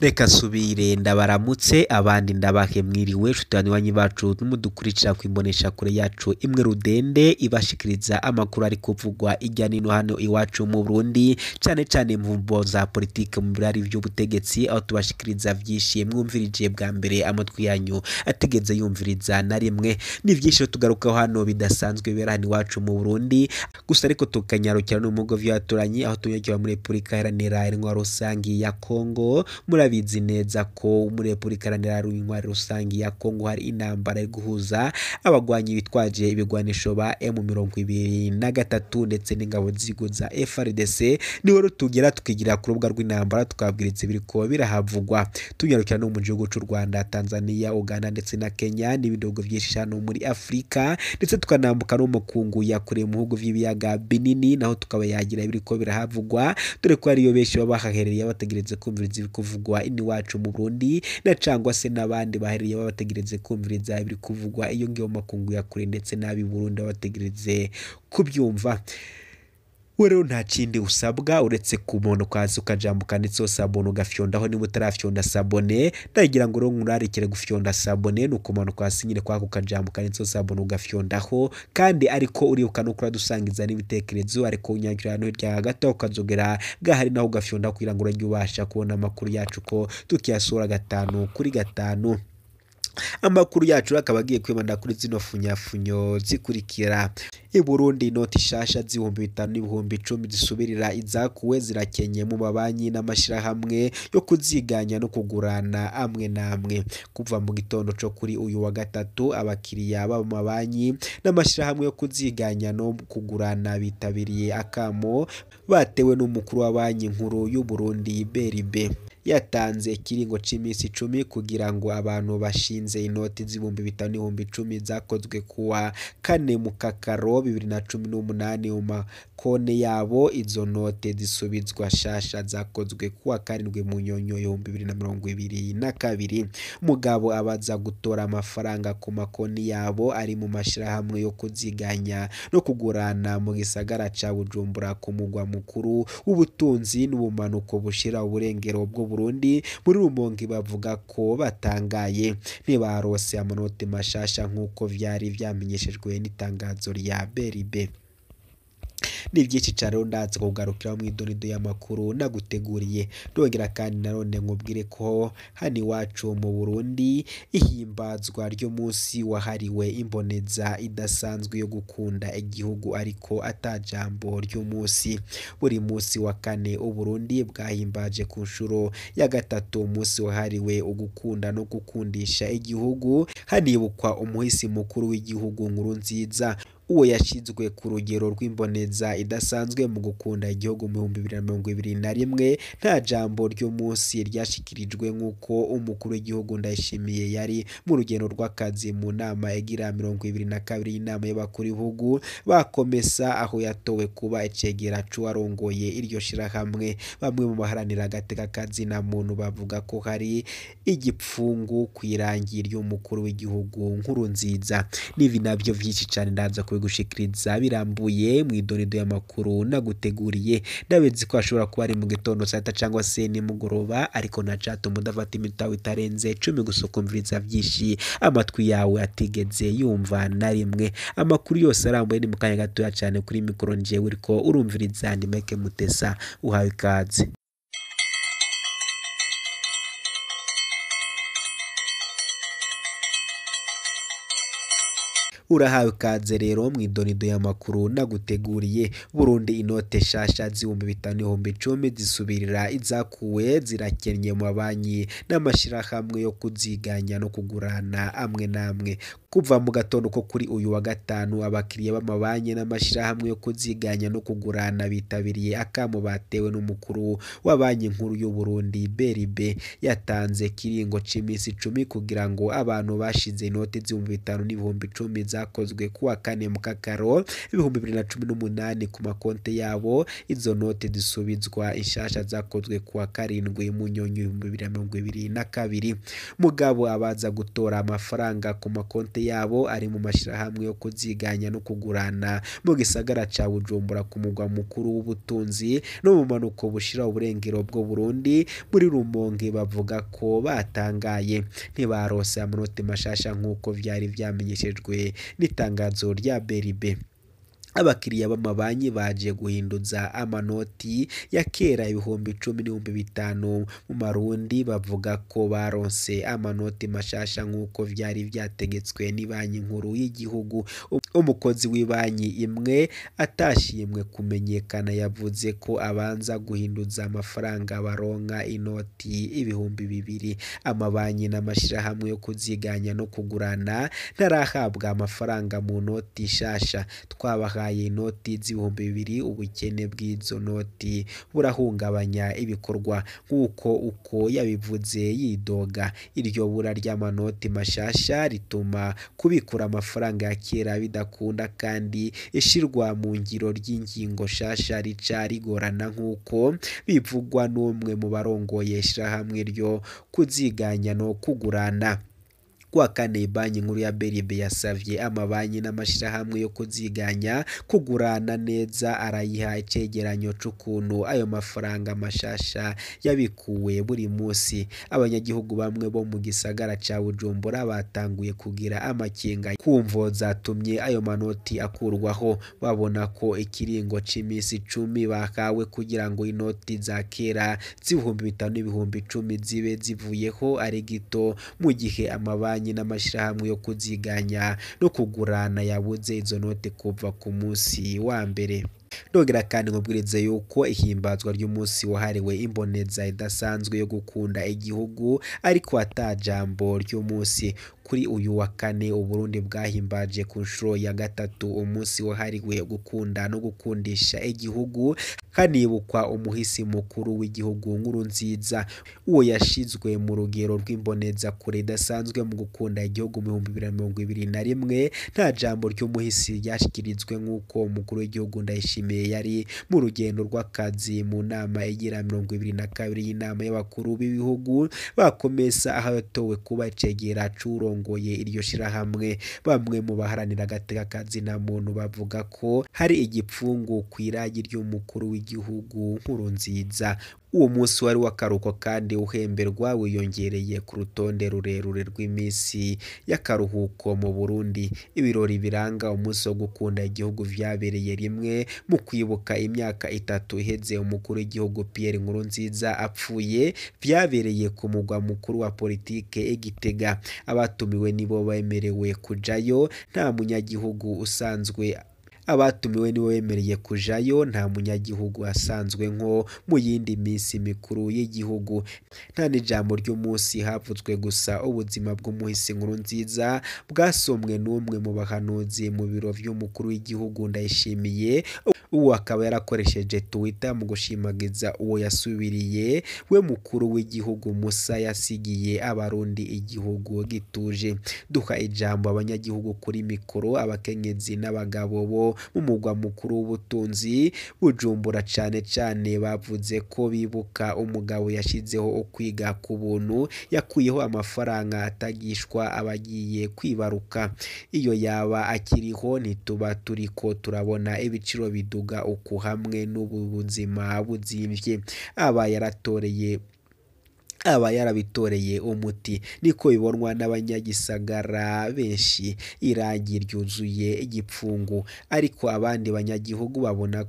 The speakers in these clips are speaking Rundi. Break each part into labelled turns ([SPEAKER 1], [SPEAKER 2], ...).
[SPEAKER 1] Reka nsubire ndabaramutse abandi ndabahe mwiriwe nshuti banywanyi bacu mudukurikira kw'imboneshakure yacu imwe rudende ibashikiriza amakuru ari kuvugwa irya nino hano iwacu mu Burundi, cane cane mu mvo za politike, mu birari vy'ubutegetsi, aho tubashikiriza vyinshi mwumvirije bwa mbere amatwi yanyu atigeze yumviriza na rimwe. Ni vyinshi tugarukaho hano bidasanzwe bibera hano iwacu mu Burundi gusa, ariko tukanyarukira no mu bihugu vy'abaturanyi, aho tunyarukira muri Repubulika Iharanira Intwaro Rusangi ya Kongo. Murabizi neza ko muri Repubulika Iharanira Intwaro Rusangi ya Kongo hari intambara iri guhuza abagwanyi bitwaje ibigwanisho ba M23 ndetse n'ingabo z'igihugu za FARDC. Niho rutugera tukigira ku rubuga rw'intambara tukababwiriza ibiriko birahavugwa. Tunyarukira no mu gihugu c'u Rwanda, Tanzania, Uganda ndetse na Kenya n'ibindi bihugu vyinshi hano muri Afrika, ndetse tukanambuka no mu makungu ya kure mu bihugu vy'ibiyaga binini, naho tukaba yagira ibiriko birahavugwa, dore ko ariyo benshi baba bahaherereye bategereze kumviriza ibikuvugwa iwacu mu Burundi, na cangwa se n'abandi baherereye baba bategereze kumviriza ibiri kuvugwa iyo ngiyo mu makungu ya kure, ndetse n'ab'i Burundi baba bategereze kubyumva. We rero nta kindi usabwa uretse kumanuka hasi ukajambuka handitseho sabone ugafyondaho. Niba utarafyonda sabone, ndagira ngo rero nkurarikire gufyonda sabone, ni ukumanuka hasi nyine kwako ukajambuka handitseho sabone ugafyondaho. Kandi ariko uribuka no kuradusangiza n'ibitekerezo, ariko unyakira hano hirya hagati aho ukazogera gahari naho ugafyondaho kugira ngo urajye ubasha kubona amakuru yacu ko tukiyasohora 5 kuri 5. Amakuru yacu akaba agiye kwibanda kuri zino funyafunyo zikurikira. I Burundi inoti shasha z'ibihumbi 5 n'ibihumbi 10 zisubirira izakuwe zirakenye mu mabanki n'amashirahamwe yo kuziganya no kugurana amwe n'amwe. Kuva mu gitondo co kuri uyu wa gatatu, abakiriya b'amabanki n'amashirahamwe yo kuziganya no kugurana bitabiriye akamo batewe n'umukuru wa banki nkuru y'u Burundi BRB. Yatanze ikiringo c'imisi 10 kugira ngo abantu bashinze inoti z'ibihumbi 5 n'ibihumbi 10 zakozwe kuwa 4 Mukakaro 2018 mu makone yabo. Izo note zisubizwa shasha zakozwe kuwa 7 Munyonyo 2022. Mugabo abaza gutora amafaranga ku makoni yabo ari mu mashirahamwe yo kuziganya no kugurana mu gisagara ca Bujumbura, ku mugwa mukuru w'ubutunzi n'ubumanuko bushira uburengero bw'u Burundi muri Rumonge, bavuga ko batangaye ntibarose amanoti mashasha nk'uko vyari vyamenyeshejwe n'itangazo rya BRB. Ni vyinshi cane rero ndaza kugarukiraho mw'idonido y'amakuru naguteguriye. Ndongera kandi nanone nkubwire ko hano iwacu mu Burundi ihimbazwa ry'umunsi wahariwe imboneza idasanzwe yo gukunda igihugu, ariko ata jambo ry'umunsi. Buri munsi wa kane Uburundi bwahimbaje ku nshuro ya 3 umunsi wahariwe ugukunda no gukundisha igihugu, hanibukwa umuhisi mukuru w'igihugu Nkurunziza, uwo yashizwe ku rugero rw'imboneza idasanzwe mu gukunda igihugu mu 2021. Nta jambo ry'umunsi ryashikirijwe nk'uko umukuru w'igihugu Ndayishimiye yari mu rugendo rw'akazi mu nama igira 22 y'inama y'abakuru b'ibihugu bakomesa, aho yatowe kuba icegera c'uwarongoye iryo shirahamwe. Bamwe mu baharanira agateka kazina muntu bavuga ko hari igipfungu kw'irangi ry'umukuru w'igihugu Nkurunziza. N'ibi navyo vyinshi cane ndaza gushikiriza birambuye mw'idonido y'amakuru naguteguriye. Ndabizi ko ashobora kuba ari mu gitondo saa sita cangwa se nimugoroba, ariko ntacatuma udafata iminota itarenze 10 gusa ukumviriza vyinshi amatwi yawe atigeze yumva na rimwe. Amakuru yose arambuye ni mu kanya gatoya cane. Kuri mikoro njewe uriko urumviriza ndi Mike Mutesa, uhawe ikaze. Urahawe ikaze rero mw'idonido y'amakuru naguteguriye. Burundi inote shasha z'ibihumbi 5 n'ibihumbi 10 zisubirira izakuwe zirakennye mu mabanki n'amashirahamwe yo kuziganya no kugurana amwe n'amwe. Kuva mu gatondo ko kuri uyu wa gatanu, abakiriya b'amabanki n'amashirahamwe yo kuziganya no kugurana bitabiriye akamo batewe n'umukuru wa banki nkuru y'u Burundi BRB. Yatanze ikiringo c'imisi 10 kugira ngo abantu bashize inoti z'ibihumbi 5 n'ibihumbi 10 zakozwe kuwa 4 Mukakaro 2018 ku makonte yabo. Izo note zisubizwa inshasha zakozwe kuwa 7 Munyonyo 2022. Mugabo abaza gutora amafaranga ku makonte Amakonte yabo ari mu mashirahamwe yo kuziganya no kugurana mu gisagara ca Bujumbura, ku mugwa mukuru w'ubutunzi no mu bumanuko bushira uburengero bw'u Burundi muri Rumonge. Bavuga ko batangaye, ntibarose amanoti mashasha nk'uko vyari vyamenyeshejwe n'itangazo rya BRB. Abakiriya b'amabanki baje guhinduza amanoti ya kera 10,000 n'ibihumbi 5 mu marundi bavuga ko baronse amanoti mashasha nk'uko vyari vyategetswe n'ibanki nkuru y'igihugu. Umukozi w'ibanki imwe atashimwe kumenyekana yavuze ko abanza guhinduza amafaranga baronka inoti 2000. Amabanki n'amashirahamwe yo kuziganya no kugurana ntarahabwa amafaranga mu noti nshasha. Twabahaye inoti z'ibihumbi 2000, ubukene bw'izo noti burahungabanya ibikorwa, nk'uko uko yabivuze yidoga. Iryo bura ry'amanoti mashasha rituma kubikura amafaranga ya kera bidakunda, kandi ishirwa mu ngiro ry'ingingo nshasha rica rigorana, nk'uko bivugwa n'umwe mu barongoye ishirahamwe ryo kuziganya no kugurana. Kuwa kane, banki nkuru ya BRB yasavye amabanki n'amashirahamwe yo kuziganya kugurana neza, arayiha icegeranyo c'ukuntu ayo mafaranga mashasha yabikuwe buri musi. Abanyagihugu bamwe bo mu gisagara ca Bujumbura batanguye kugira amakenga kumvo zatumye ayo manoti akurwaho, babona ko ikiringo c'imisi 10 bahawe kugira ngo inoti za kera z'ibihumbi 5 n'ibihumbi 10 zibe zivuyeho ari gito, mu gihe amabanki n'amashirahamwe yo kuziganya no kugurana yabuze izo note kuva ku musi wa mbere. Ndongera kandi nkubwirize yuko ihimbazwa ry'umunsi wahariwe imboneza idasanzwe yo gukunda igihugu ariko ata jambo ry'umunsi. Kuri uyu wa kane, Uburundi bwahimbaje ku nshuro ya gatatu umunsi wahariwe gukunda no gukundisha igihugu, hanibukwa umuhisi mukuru w'igihugu Nkurunziza, uwo yashizwe mu rugero rw'imboneza kure idasanzwe mu gukunda igihugu mu 2021. Nta jambo ry'umuhisi ryashikirijwe, nk'uko umukuru w'igihugu Ndayishimiye yari mu rugendo rw'akazi mu nama igira 22 y'inama y'abakuru b'ibihugu bakomesa, aho yatowe kuba icegera c'uwurongoye iryo shirahamwe. Bamwe mu baharanira agateka kazina muntu bavuga ko hari igipfungu kw'iragi ry'umukuru w'igihugu Nkurunziza. Uwo munsi wari w'akaruhuko kandi uhemberwa wiyongereye ku rutonde rurerure rw'imisi y'akaruhuko mu Burundi. Ibirori biranga umunsi wo gukunda igihugu vyabereye rimwe mu kwibuka imyaka 3 iheze umukuru w'igihugu Pierre Nkurunziza apfuye, vyabereye ku mugwa mukuru wa politike i Gitega. Abatumiwe nibo bemerewe kujayo, nta munyagihugu usanzwe Abatumiwe nibo bemereye kujayo, nta munyagihugu asanzwe nko mu yindi misi mikuru y'igihugu. Nta n'ijambo ry'umunsi, havuzwe gusa ubuzima bw'umuhisi Nkurunziza bwasomwe n'umwe mu bahanuzi mu biro vy'umukuru w'igihugu Ndayishimiye. Uwo akaba yarakoresheje Twitter mu gushimagiza uwo yasubiriye we mukuru w'igihugu Musa yasigiye abarundi igihugu gituje. Duha ijambo abanyagihugu kuri mikoro, abakenyezi n'abagabo bo mu mugwa mukuru w'ubutunzi Bujumbura cane cane bavuze ko bibuka umugabo yashizeho ukwiga ku buntu, yakuyeho amafaranga atagishwa abagiye kwibaruka. Iyo yaba akiriho ntituba turiko turabona ibiciro biduga uku hamwe n'ubu buzima buzimvye. Aba yarabitoreye umuti, niko bibonwa n'abanyagisagara benshi. Irangi ryuzuye igipfungu, ariko abandi banyagihugu babona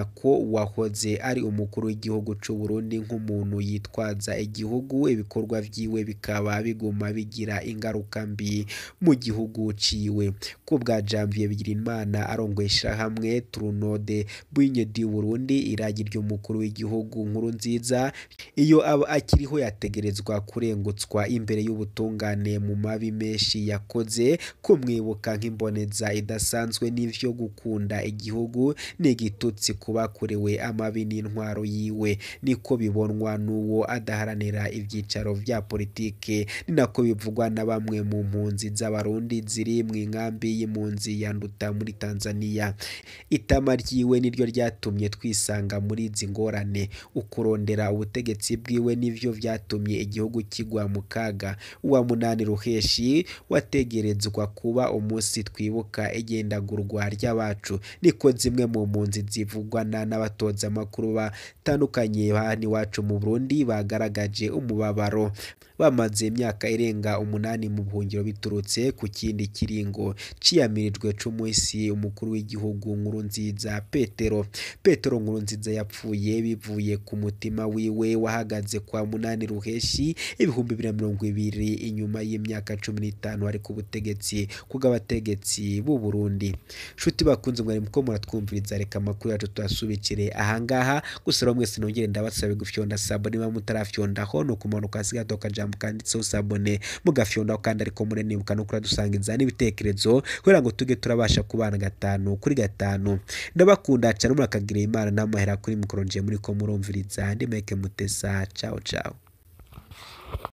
[SPEAKER 1] ko uwahoze ari umukuru w'igihugu c'u Burundi nk'umuntu yitwaza igihugu, ibikorwa vyiwe bikaba biguma bigira ingaruka mbi mu gihugu ciwe. Kubwa Janvier Bigirimana arongoye ishirahamwe Tournoi Bugne du Burundi, iragi ry'umukuru w'igihugu Nkurunziza iyo aba akiriho yategerezwa kurengutswa imbere y'ubutungane mu mabi menshi yakoze. Kumwibuka nk'imboneza idasanzwe n'ivyo gukunda igihugu w'igihugu ni igitutsi ku bakorewe amabi n'intwaro yiwe, niko bibonwa n'uwo adaharanira ivyicaro vya politike, ni nako bivugwa na bamwe mu mpunzi z'abarundi ziri mw'inkambi y'impunzi ya Nduta muri Tanzania. Itama ryiwe niryo ryatumye twisanga muri izi ngorane, ukurondera ubutegetsi bwiwe nivyo vyatumye igihugu kigwa mu kaga. Uwa munani Ruheshi wategerezwa kuba umunsi twibuka igendagurwa ry'abacu, niko zimwe mu mpunzi zivugwana n'abatozamakuru batandukanye hano iwacu mu Burundi bagaragaje umubabaro. Bamaze imyaka irenga 8 mu buhungiro biturutse ku kindi kiringo ciyamirijwe c'umuhisi umukuru w'igihugu Nkurunziza Petero. Petero Nkurunziza yapfuye bivuye ku mutima wiwe wahagaze kwa munani Ruheshi 2020 inyuma y'imyaka 15 ari ku butegetsi kubw'abategetsi b'u Burundi. Nshuti bakunze mwari muko muratwumviriza, reka amakuru yacu tuyasubikire ahangaha. Gusa rero mwese nongere ndabasabe gufyonda sabone niba mutarafyondaho, ni ukumanuka hasi gato akajambo kanditseho sabone mugafyondaho, kandi ariko murenibuka no kuradusangiza n'ibitekerezo kugira ngo tuge turabasha kubana 5 kuri 5. Ndabakunda cyane, murakagira Imana n'amahera kuri mikoro nje muriko murumviriza. Ndi Mike Mutesa, ciao ciao.